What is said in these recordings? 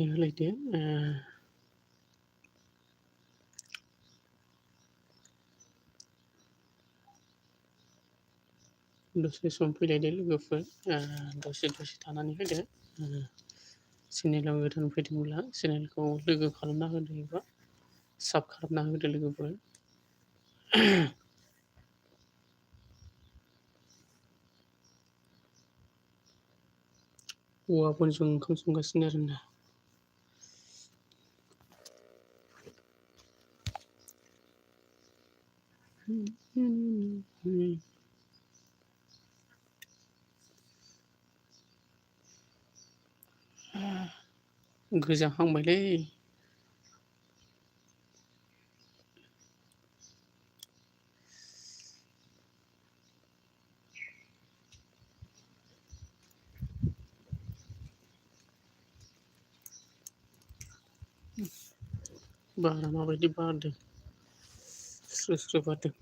होलायदो दसे सम फैलायदो लोगोफोर दसे थानानै होदो चेनेलाव गोदान फैदोंब्ला चेनेलखौ लोगो खालामना होदो एबा साब खालामना होदो लोगोफोर। औवा बनजों ओंखाम संगासिनो आरोना। गोजांहांबायलै। बारा माबायदि बारदों स्रो स्रो बारदों।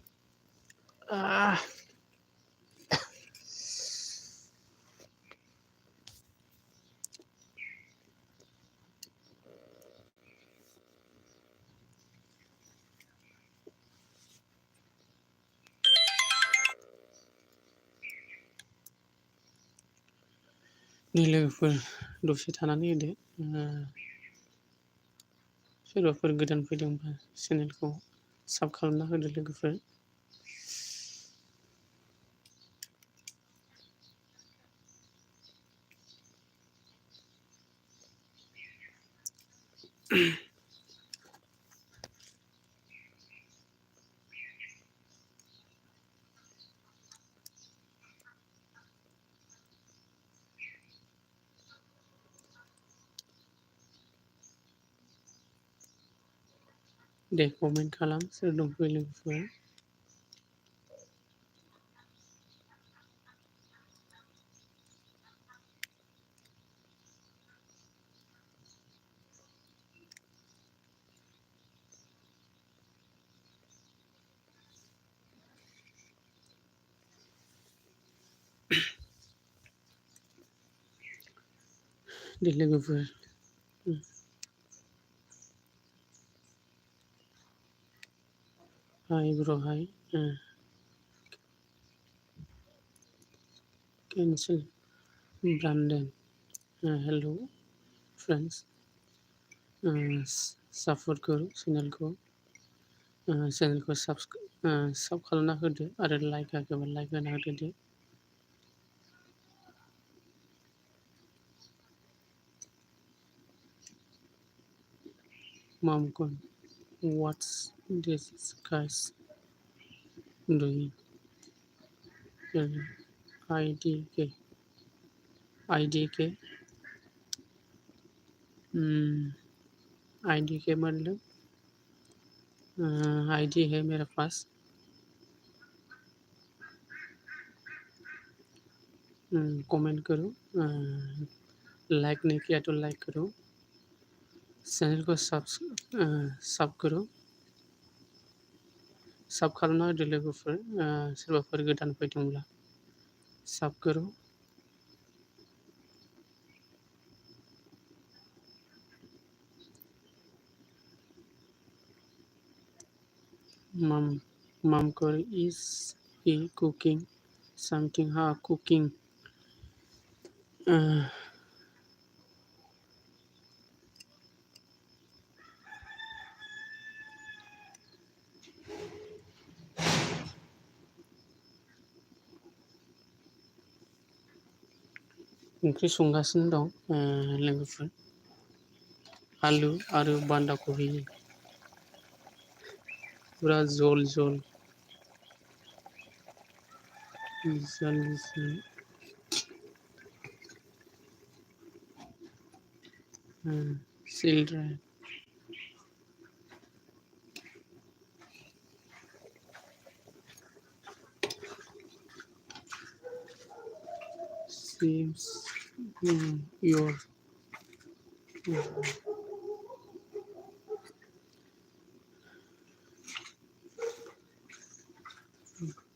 नै लोगोफोर दसे थानानै होदो सोरबाफोर गोदान फैदोंबा चेनेलखौ साब खालामना होदो लोगोफोर। दे कमेन्ट खालाम सोर दंफैयो लोगोफोर। दे लोगोफोर हाय ब्र' हाय cancel Brandon hello friends support करो चेनेलखौ साब खालामना होदो आरो लाइक होआखैबा लाइक होना होदो दे। Momcon, what's this guys doing? IDK IDK IDK मतलब आईडी है मेरे पास। कमेंट करो लाइक नहीं किया तो लाइक करो चैनल को सब करो साब खालामना होदो लोगोफोर सोरबाफोर गोदान फैदोंब्ला साब करो। Momcon is he cooking something? हाँ कुकिंग ओंख्रि संगासिनो दं लोगोफोर आलु आरो बान्दा कबि पूरा जल जल सिल रहा है। Seems your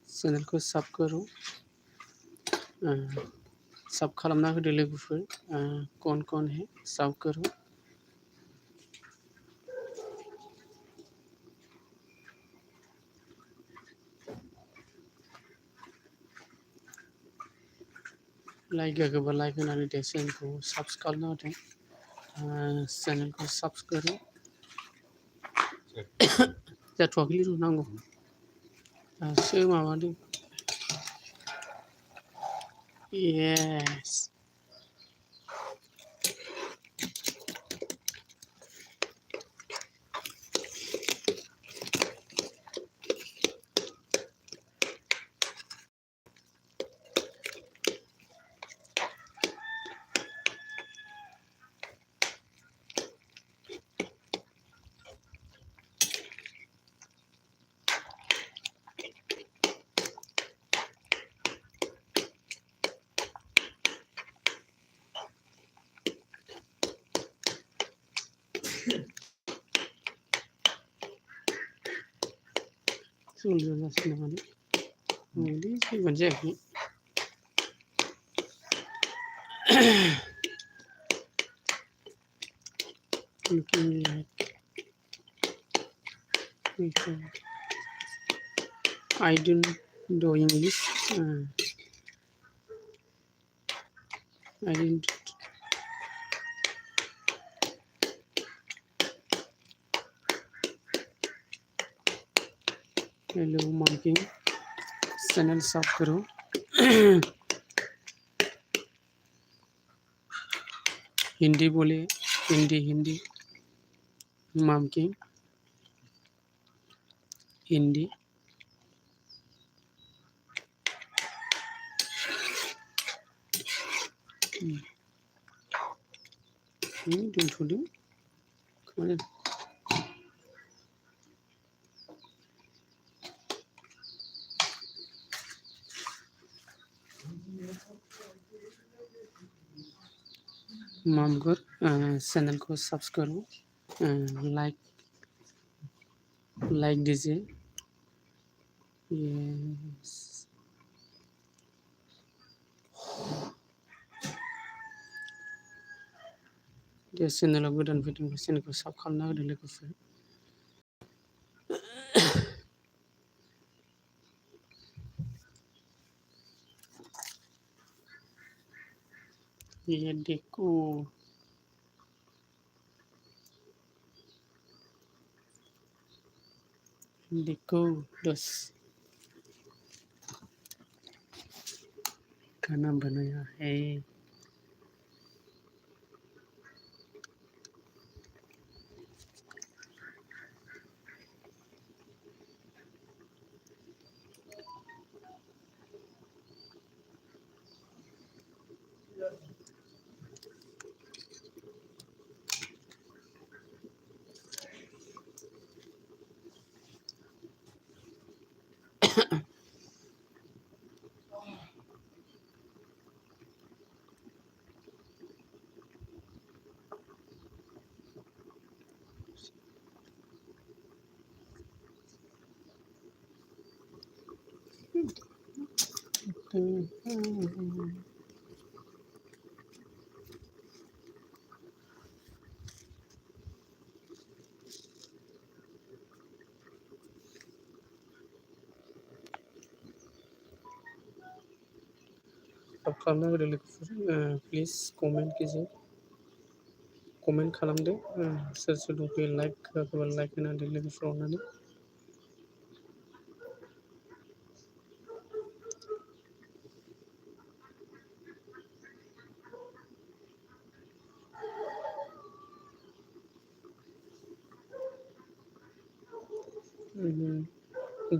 चैनल को सब करो सब खालामना होदो लोगोफोर कौन है सब करो लाइक होआखैबा लाइक होनानै दे चेनेलखौ साबस्क्राइब खालामना होदो चेनेलखौ साबस्क्राइब जाथ'वाखैलै र' नांगौ दासो माबादों येस सोलियो जासिनो माने बिदि सोलिबानो जायाखै I don't do English. I didn't. Hello, monkey. Channel सब करो हिंदी बोले हिंदी मामकी हिंदी दोनथ'दो खोमानो मामगर चैनल को सब्सक्राइब लाइक दीजिए यस दे चैनलाव गोदान फैदोंबा चैनलखौ साब खालामना होदो लोगोफोर ये देखो दस खाना बनाया है साब खालामना होदो लोगोफोर प्लिज कमेन्ट कीजिए कमेन्ट खालामदो सोर सोर दंफैयो लाइक होआखैबा लाइक होना होदो लोगोफोर अननानै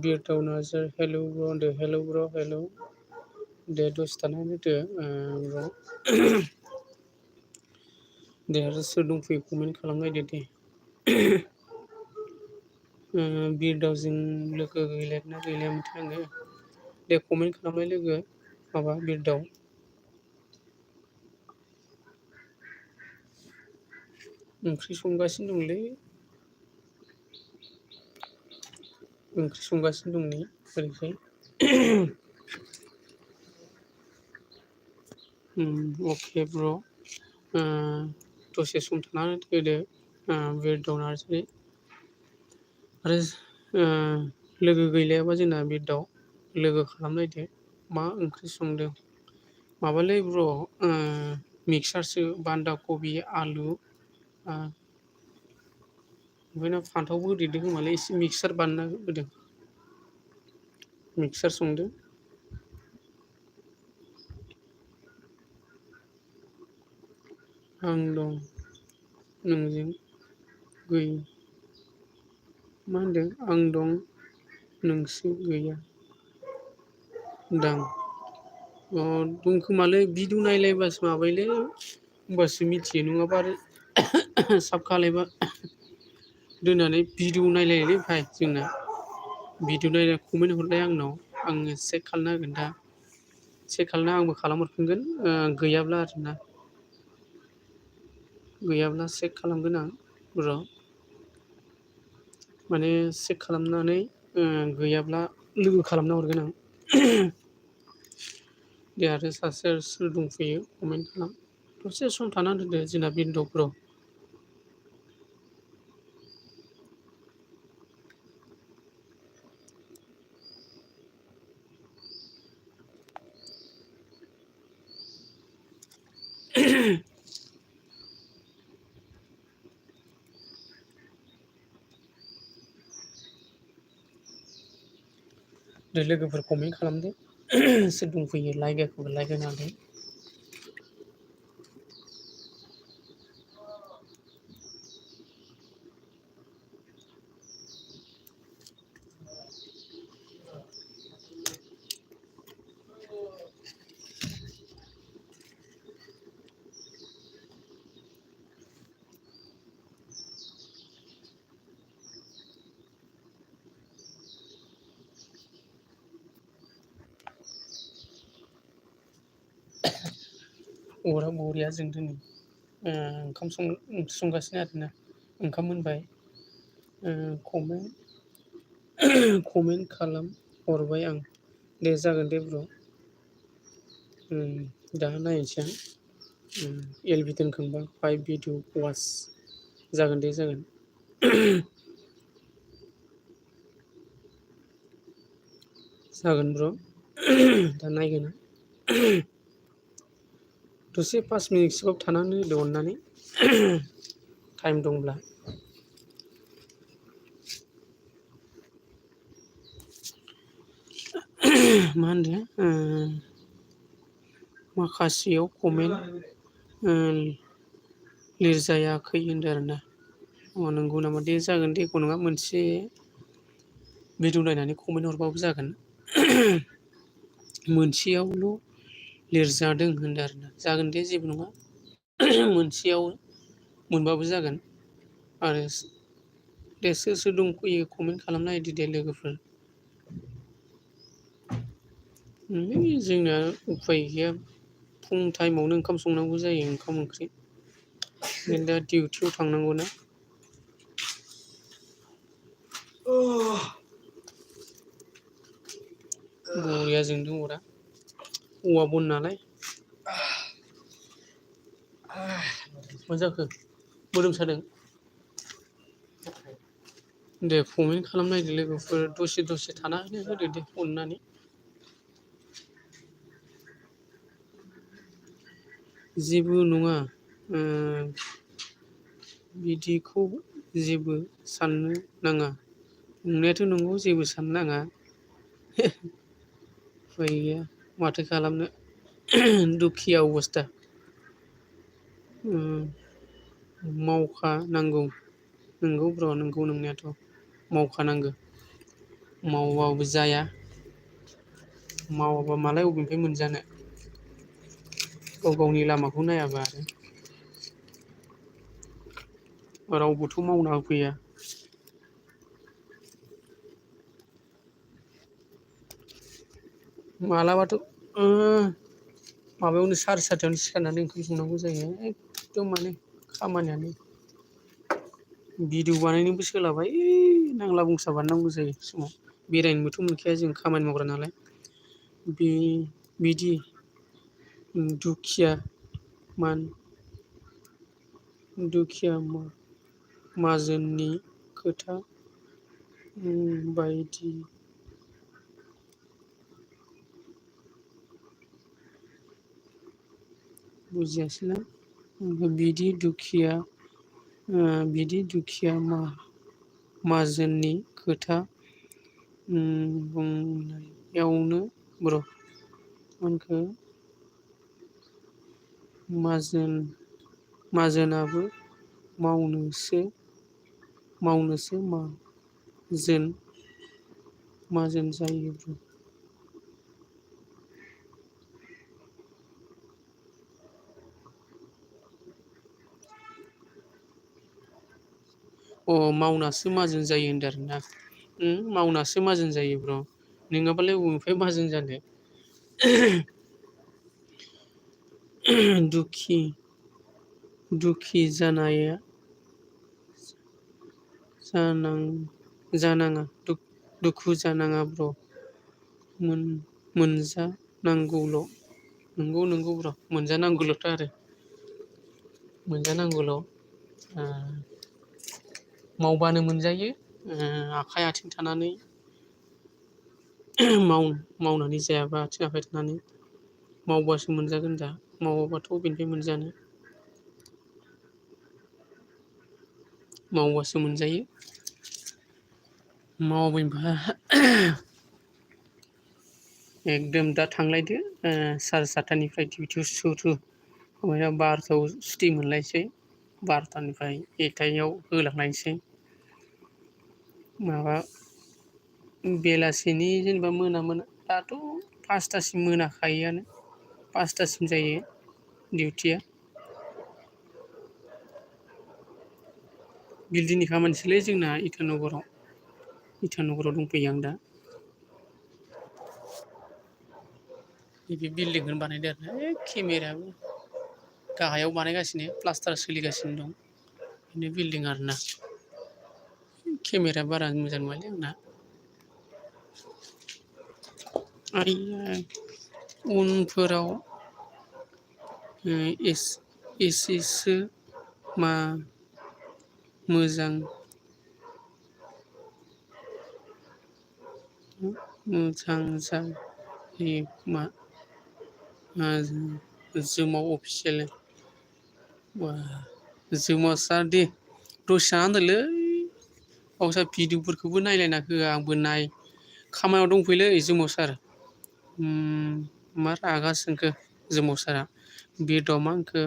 बिरटाव नार्जार हेलौ ब्र होनदो हेलौ ब्र हेलौ दे दसे थानानै होदो ब्र दे आरो सोर दंफैयो कमेन्ट खालामलायदो दे बिरदावजों लोगो गैलायना गैलायामोनथाय आङो दे कमेन्ट खालामलाय लोगो माबा बिरदाव ओंख्रि संगासिनो दंलै ओंख्रि संगासिनो दं नै ओरैजाय अके ब्र दसे सम थानानै होदो बिरदाव नार्जारि आरो लोगो गैलायाबा जोंना बिरदाव लोगो खालामलायदो मा ओंख्रि संदों माबालै ब्र' मिक्सारसो बान्दा कबि आलु ओमफ्राय फान्थावबो होदेरदों खोमालै एसे मिक्सार बानायना होदों मिक्सार संदों आं दं नोंजों गै मा होनदों आं दं नोंसो गैया दां दंखोमालै भिडिअ नायलायबासो माबायोलै होमबासो मिथियो नङाबा आरो साब खालायबा दोननानै भिडिअ नायलायोलै भाइ जोंना भिडिअ नायना कमेन्ट हरलाय आंनाव आङो चेक खालामना होगोन दा चेक खालामना आंबो खालामहरफिनगोन गैयाब्ला आरोना गैयाब्ला चेक खालामगोन आं र' माने चेक खालामनानै गैयाब्ला लोगो खालामना हरगोन आं दे आरो सासे सोर दंफैयो कमेन्ट खालाम दसे सम थानानै दोनदो जोंना बिन्द'फ्राव दे लोगोफोर कमेन्ट खालामदो सोर दंफैयो लाइक होआखैबा लाइक होना होदो अरा बरिया जोंदों नै ओंखाम ओंख्रि संगासिनो आरोना ओंखाम मोनबाय कमेन्ट खालाम हरबाय आं दे जागोन दे ब्र' दा नायनोसै आं एलबि दोनखांबा 5 भिडिअ वाच जागोन दे जागोन जागोन ब्र' दा नायगोन दसे 5 मिनिटसोबाबो थानानै होदो अननानै टाइम दंब्ला मा होनदों माखासेयाव कमेन्ट लिरजायाखै होनदों आरोना नंगौ नामा दे जागोन दे एख' नङा मोनसे भिडिअ नायनानै कमेन्ट हरबाबो जागोन मोनसेयावल' लिरजादों होनदों आरोना जागोन दे जेबो नङा मोनसेयाव मोनबाबो जागोन आरो दे सोर सोर दंफैयो कमेन्ट खालामना होदो दे लोगोफोर जोंना उफाय गैया फुं टाइमावनो ओंखाम संनांगौ जायो ओंखाम ओंख्रि दा डिउटियाव थांनांगौ ना बरिया जोंदों अरा औवा बन नालाय मा जाखो मोदोम सादों दे कमेन्ट खालामनायदो लोगोफोर दसे थानानै होदो दे अननानै जेबो नङा बिदिखौ जेबो साननो नाङा नंनायाथ' नंगौ जेबो साननो नाङा उफाय गैया माथो खालामनो दुखिया अबस्था मावखानांगौ नंगौ ब्र' नंगौ नोंनायाथ' मावखानांगौ मावाबाबो जाया मावाबा मालाय अबेनिफ्राय मोनजानो गाव गावनि लामाखौ नायाबा आरो रावबोथ' मावना होफैया मालाबाथ' माबायावनो 7:30 सिखारनानै ओंखाम संनांगौ जायो एकदम माने खामानियानो भिडिअ बानायनोबो सोलाबा नांला बंसा बानायनांगौ जायो समाव बेरायनोबोथ' मोनखाया जों खामानि मावग्रा नालाय बिदि दुखिया माहाजोननि खोथा बायदि बुजियासैलां बिदि दुखिया माहाजोननि खोथा बुंनायावनो आंखो माहाजोनाबो मावनोसो माहाजोन जायो मावनासो माहाजोन जायो होनदों आरोना मावनासो माहाजोन जायो ब्र नङाबालाय बबेनिफ्राय माहाजोन जानो दुखि जानाङा दुखु जानाङा ब्र मोनजानांगौल' नंगौ ब्र मोनजानांगौल'थ' आरो मोनजानांगौल' मावबानो मोनजायो आखाइ आथिं थानानै मावनानै जायाबा आथिं आखाइ थानानै मावबासो मोनजागोन दा मावाबाथ' बबेनिफ्राय मोनजानो मावबासो मोनजायो मावबायबा एकदम दा थांलायदो 7:30निफ्राय डिउटियाव सुरु 12थायाव सुटि मोनलायसै 12थानिफ्राय 1थायाव होलांनायसै माबा बेलासिनि जेनेबा मोना दाथ' 5थासिम मोनाखायोआनो 5थासिम जायो डिउटिया बिल्डिंनि खामानिसोलै जोंना इटानगराव दंफैयो आं दा बे बिल्डिंखौनो बानायदो आरो केमेरायाबो गाहायाव बानायगासिनो प्लास्टार सोलिगासिनो दं बेनो बिल्डिं आरोना केमेराया बारा मोजां नङालै आंना उनफोराव एसेसो मोजां जायो जोमाव अफिसियेल जोमावसार दे दसे थाना होनदोंलै गावसा भिडिअफोरखौबो नायलायना होआ आंबो खामानियाव दंफैयोलै जोमावसार मा रागा जोंखो जोमावसारा बेदमा आंखो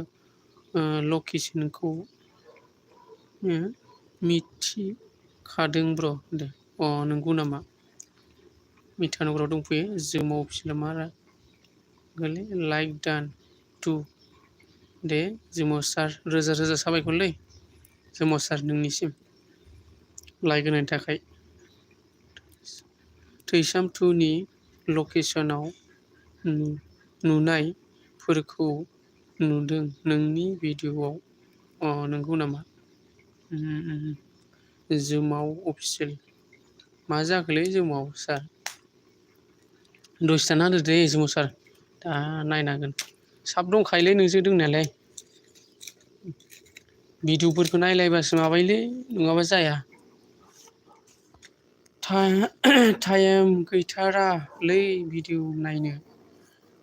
लकेसनखौ मिथिखादों ब्र दे नंगौ नामा इटानगराव दंफैयो जोमाव अफिसियेल मा गोलै लाइक डान टु दे जोमावसार रोजा रोजा साबायखरलै जोमावसार नोंनिसिम लाइक होनायनि थाखाय थैसाम 2नि लकेसनाव नुनायफोरखौ नुदों नोंनि भिडिअ'आव नंगौ नामा जोमाव अफिसियेल मा जाखोलै जोमाव सार दसे थाना होदो दे जोमावसार दा नायनो हागोन साब दंखायोलै नोंजों दंनायालाय भिडिअफोरखौ नायलायबासो माबायोलै नङाबा जाया टाइम गैथारालै भिडिअ नायनो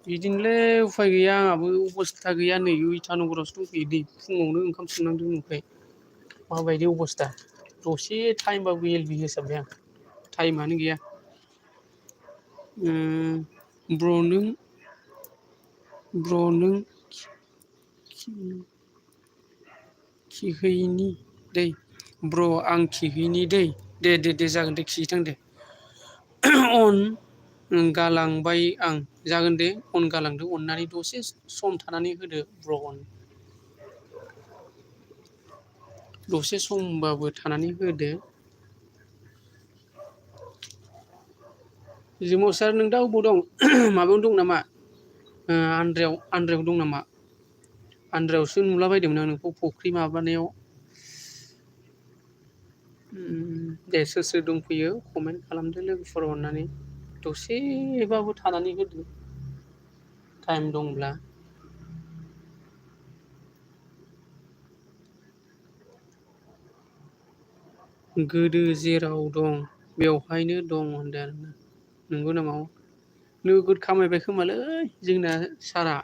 बिदिनोलै उफाय गैया आंहाबो अबस्था गैया नै इटानगरावसो दंफैयो दै फुङावनो ओंखाम संनांदों नंखाय माबायदि अबस्था दसे टाइमबाबो एलबि होसाबबाय आं टाइमानो गैया ब्र नों खिहैनि दै ब्र आं खिहैनि दै दे जागोन दे खिहैथां दे अन गालांबाय आं जागोन दे अन गालांदो अननानै दसे सम थानानै होदो ब्र दसे समबाबो थानानै होदो जोमावसार नों दा अबाव दं माबायाव दं नामा आन्द्रायाव दं नामा आन्द्रायावसो नुलाबायदोंमोन आं नोंखौ फुख्रि माबानायाव दे सोर दंफैयो कमेन्ट खालामदो लोगोफोर अननानै दसेबाबो थानानै होदो टाइम दंब्ला गोदो जेराव दं बेवहायनो दं होनदों आरोना नंगौ नामा नोगोद खामायबाय खोमालै जोंना सारा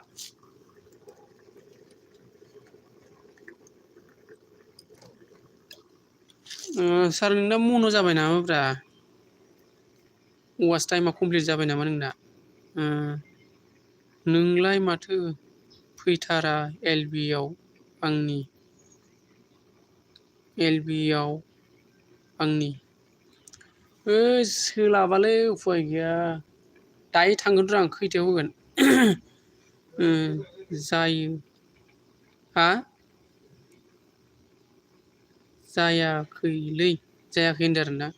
सार नोंना मन' जाबाय नामाब्रा वाच टाइमा कमप्लिट जाबाय नामा नोंना नोंलाय माथो फैथारा एलबिआव आंनि सोलाबालै उफाय गैया दायो थांगोन र' आं खैथायाव होगोन जायो हा जायाखै होनदों आरोना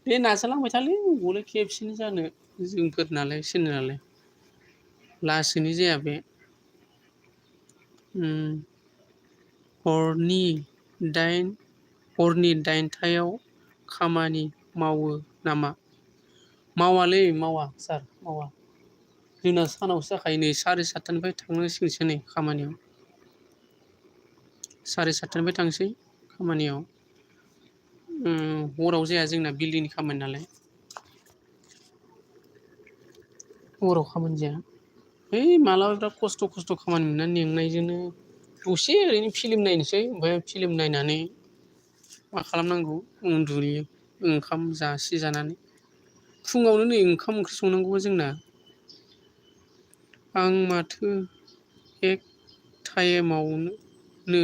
बे नाजालांबाय थालै बबावलाय खेबसेनो जानो जोंफोर नालाय सोरनो नालाय लासैनो जाया बे हरनि 8टायाव खामानि मावो नामा मावालै मावा सार मावा जोंना सानावसो जाखायो नै 7:30निफ्राय थांनांसिगोनसो नै खामानियाव 7:30निफ्राय थांसै खामानियाव हराव जाया जोंना बिल्डिंनि खामानि नालाय हराव खामानि जाया मालाबा बिराद खस्थ' खामानि मोननानै मेंनायजोंनो दसे ओरैनो फिल्म नायनोसै ओमफ्राय फिल्म नायनानै मा खालामनांगौ उन्दुयो ओंखाम जानानै फुङावनो नै ओंखाम ओंख्रि संनांगौबा जोंना आं माथो एक टाइमावनो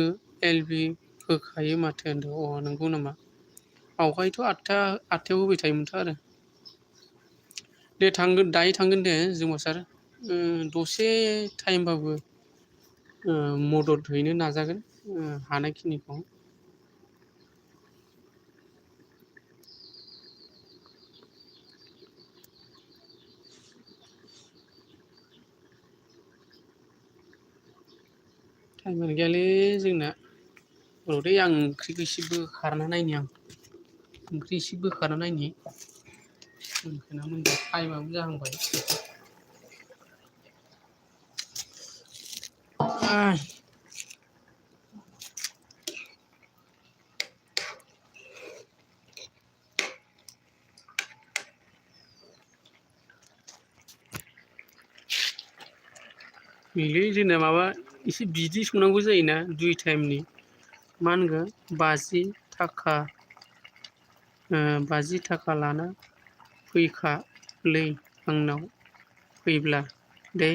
एलबि होखायो माथो होनदों नंगौ नामा आवगायथ' 8टायाव होबाय थायोमोनथ' आरो दे दायो थांगोन दे जोमासार दसे टाइमबाबो मदद हैनो नाजागोन हानायखिनिखौ टाइमानो गैयालै जोंना र'दै आं ओंख्रिखौ एसे बोखारना नायनि मोनबा टाइमाबो जाहांबाय नैलै जोंना माबा एसे बिदि संनांगौ जायोना 2 टाइमनि मा होनगोन 50 थाखा लाना फैखालै आंनाव फैब्ला दे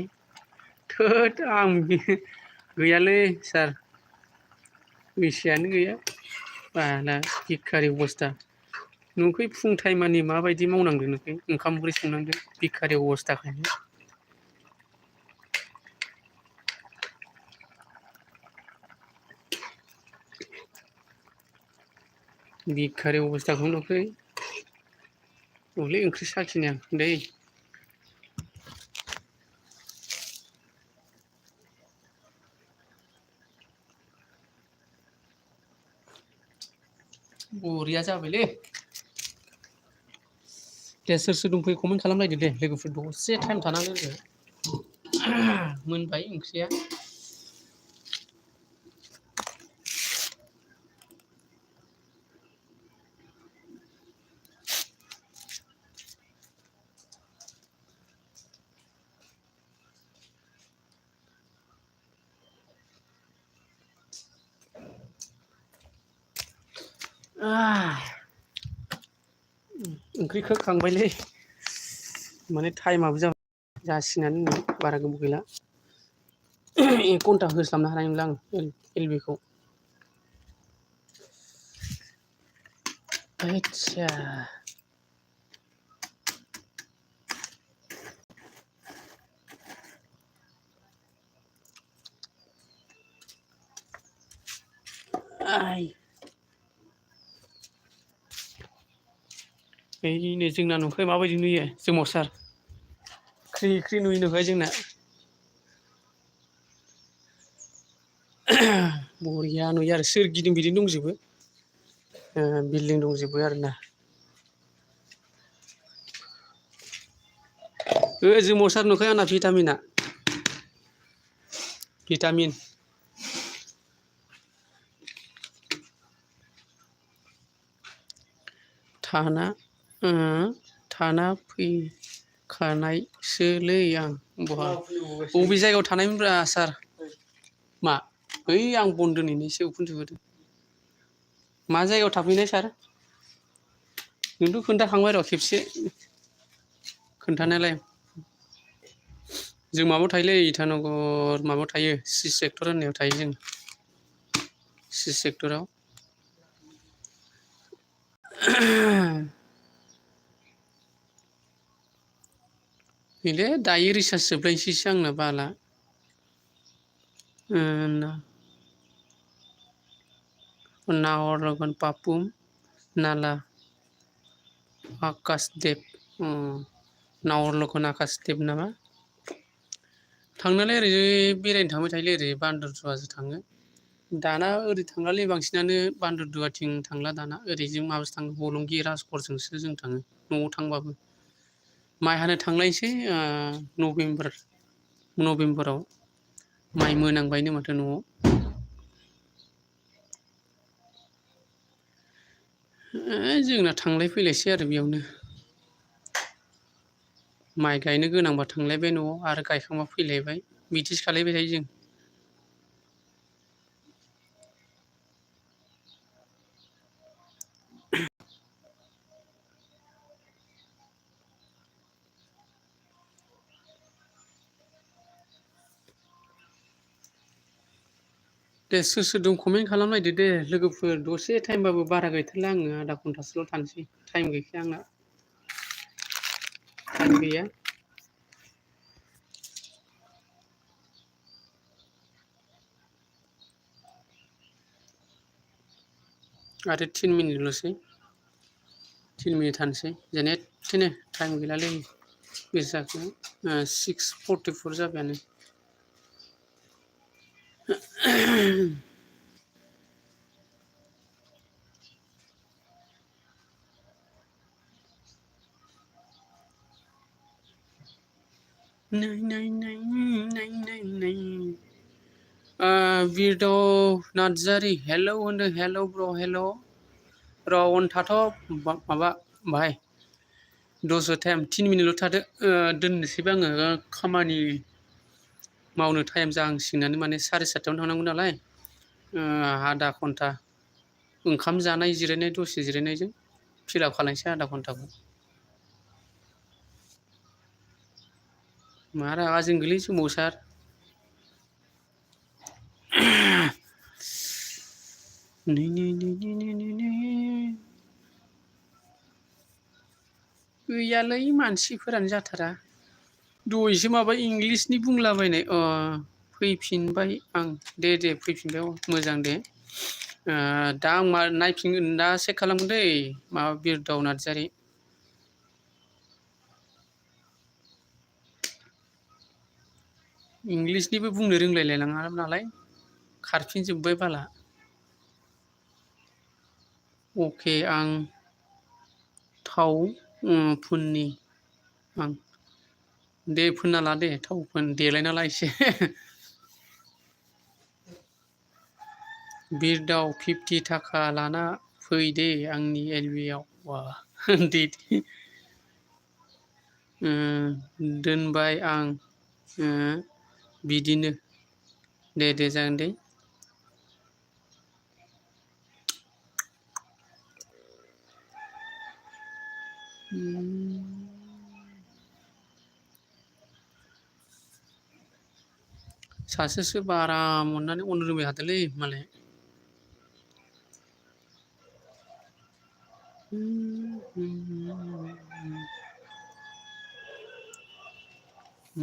थोद आं गैयालै सार फैसायानो गैया बाला भिखारि अबस्था नुखै फुं टाइमानि माबायदि मावनांदों नुखै ओंखाम ओंख्रि संनांदों भिखारि अबस्थाखायनो भिखारि अबस्थाखौ नुखै ओंख्रि साखिनो आं दै बरिया जाबायलै दे सोर दंफैयो कमेन्ट खालामलायदो दे लोगोफोर दसे टाइम थानानै दोनदो मोनबाय ओंख्रिया ओंख्रि खोखांबायलै माने टाइमाबो जासिगोनानो नै बारा गोबाव गैला 1 घन्टा होस्लाबनो हानाय नंला आं एलबिखौ आदसा नै जोंना नुखाय माबायदि नुयो जोमावसार ख्रि नुयो नुखाय जोंना बरिया नुयो आरो सोरगिदिं बिदिनो दंजोबो बिल्डिं दंजोबो आरोना जोमावसार नुखाय आंना भिटामिन थाना फैखानायसोलै आं बहा बबे जायगायाव थानायमोनब्रा सार मा आं बन दोनैनोसो उखुम सुहोदों मा जायगायाव थाफैनाय सार नोंथ' खोन्थाखांबाय र' खेबसे खोन्थानायालाय जों माबायाव थायोलै इटानगर माबायाव थायो सि सेक्टर होननायाव थायो जों सि सेक्टराव नैलै दायो रिसार्ज जोबलायनोसैसो आंना बाला नाहरलगुन पापुम नाला आकाशदेब नाहरलगुन आकाशदेब नामा थांनानै ओरैनो बेरायनो थांबाय थायोलै ओरै बान्दरदुवाजों थाङो दाना ओरै थांलालै बांसिनानो बान्दरदुवाथिं थांला दाना ओरैजों माबासो थाङो हलंगि राजगरजोंसो जों थाङो न'आव थांबाबो माइ हानो थांलायसै नभेम्बराव माइ मोनांबायनो माथो न'आव जोंना थांलाय फैलायसै आरो बेयावनो माइ गायनो गोनांबा थांलायबाय न'आव आरो गायखांबा फैलायबाय बिदिसो खालायबाय थायो जों दे सोर सोर दं कमेन्ट खालामलायदो दे लोगोफोर दसे टाइमबाबो बारा गैथारला आङो आधा घन्टासोल' थानोसै टाइम गैखाया आंना टाइम गैया आरो 3 मिनिटल'सै 3 मिनिट थानोसै जेने थेने टाइम गैलालै बेसे जाखो 6:44 जाबायानो बिरदाव नार्जारि हेलौ होनदों हेलौ ब्र' हेलौ र' अन थाथ' माबा भाइ दसे टाइम 3 मिनिटल' थादो दोननोसैबो आङो खामानि मावनो टाइम जाहांसिगोनानो माने 7:30 थांनांगौ नालाय आधा घन्टा ओंखाम जानाय जिरायनाय दसे जिरायनायजों फिलाप खालायनोसै आधा घन्टाखौ मा रागा जोंगोलै सोमावसार गैयालै मानसिफोरानो जाथारा दहायसो माबा इंलिसनि बुंलाबायनाय फैफिनबाय आं दे फैफिनबाय मोजां दे दा आं मा नायफिनगोन दा चेक खालामगोन दै माबा बिरदाव नार्जारि इंलिसनिबो बुंनो रोंलायलायलाङा नालाय खारफिनजोब्बाय बाला अके आं थाव फुननि आं दे फोनना ला दे थाव फोन देलायना ला एसे बिरदाव 50 थाखा लाना फै दे आंनि एलबिआव वा दे दोनबाय आं बिदिनो दे जागोन दे सासेसो बारा अननानै अननो रोंबाय थादोलै मालाय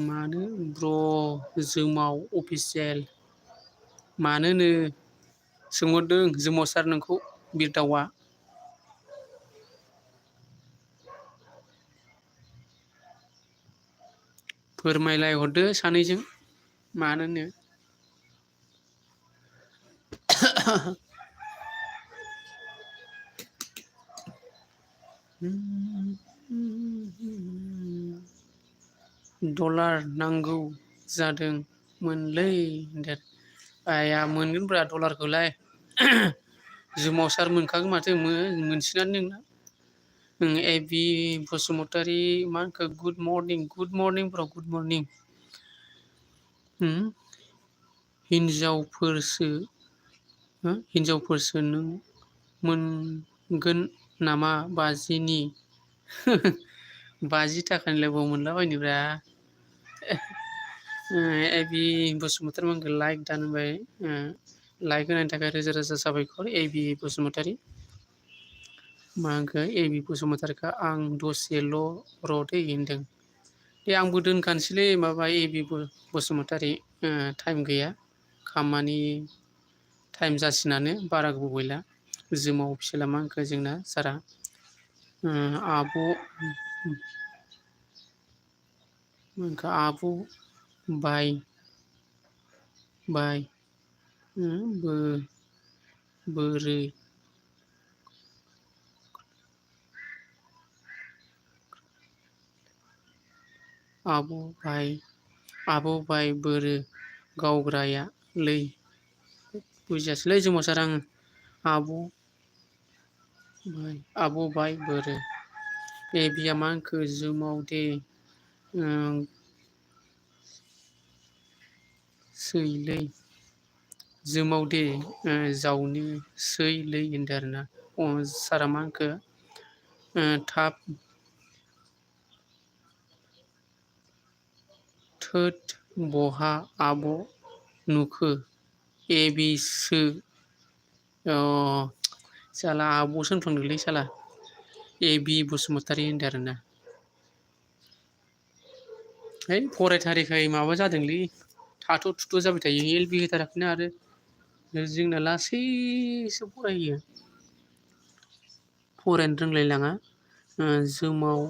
मानो ब्र' जोमाव अफिसियेल मानोनो सोंहरदों जोमावसार नोंखौ बिरदावा फोरमायलाय हरदो सानैजों मानोनो डलार नांगौ जादोंमोनलै आया मोनगोनब्रा डलारखौलाय जुमावसार मोनखागोन माथो मोनसिगोनानो नोंना एबि बसुमतारी मा होनखो गुड मर्निं ब्र गुड मर्निं हिनजावफोरसो नों मोनगोन नामा 50नि 50 थाखानिलाय बबाव मोनलाबायनोब्रा एबि बसुमतारी लाइक दानबाय लाइक होनायनि थाखाय रोजा रोजा साबायखर एबि बसुमतारी मा होनखो एबि बसुमतारीखौ आं दसेल' र'दै होनदों दे आंबो दोनखानोसैलै माबा एबि बसुमतारी टाइम गैया खामानि टाइम जासिनानो बारा गोबाव गैला जोमाव फिसाला मा होनखो जोंना सारा आब' होनखो आब' बाय बोरै आब' बाय बोरो गावग्राया लै बुजियासैलै जोमावसार आङो आब' बाय बोरो एबिया मा होनखो जोमाव दे सैलै जोमाव दे जावनो सैलै होनदों आरोना सारा मा होनखो थाब थोद बहा आब' नुखो एबिसो साला आब'सो होनफ्लांदोंलै साला एबि बसुमतारी होनदों आरोना है फरायथारिखाय माबा जादोंलै थाथ' थुथ' जाबाय थायो एलबि होथाराखैना आरो जोंना लासैसो फरायो फरायनो रोंलायलाङा जोमाव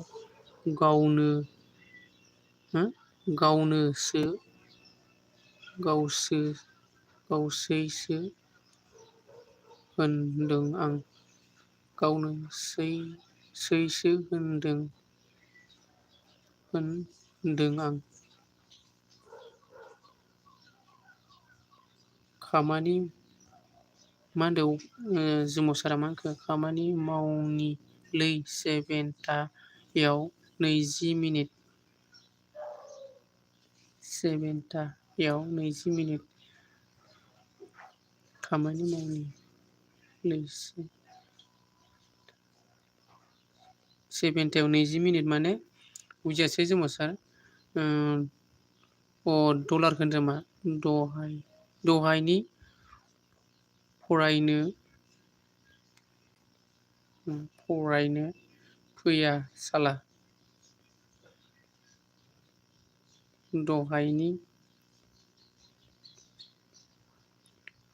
गावसैसो होनदों आं गावनोसैसो होनदों आं खामानि मा होनदों जोमावसारा मा होनखो खामानि मावनिलै 7टायाव 20 मिनिट खामानि मावनिलै 7टायाव 20 मिनिट माने बुजियासै जोमावसार डलारखौ होनदों मा दहायनि फरायनो फैया साला दहायनि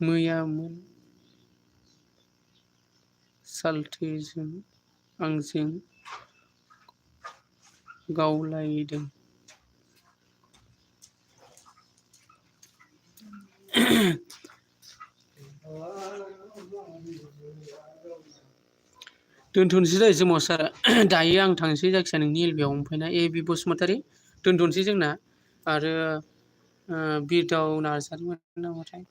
मैयामोन सालथेजों आंजों गावलायदों दोनथ'नोसै दे जोमावसार दायो आं थांसै जायखिजाया नोंनि एलबियाव ओमफ्राय ना एबि बसुमतारी दोनथ'नोसै जोंना आरो बिरदाव नार्जारिमोन नामाथाय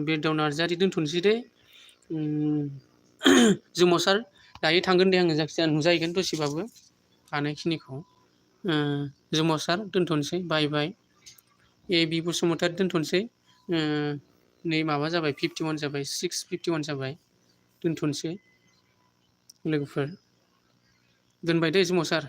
बिरदाव नार्जारि दोनथ'नोसै दे जोमावसार दायो थांगोन दे आङो जायखिजाया नुजाहैगोन दसेबाबो हानायखिनिखौ जोमावसार दोनथ'नोसै बाय बाय एबि बसुमतारी दोनथ'नोसै नै माबा जाबाय 51 जाबाय 6:51 जाबाय दोनथ'नोसै लोगोफोर दोनबाय दे जोमावसार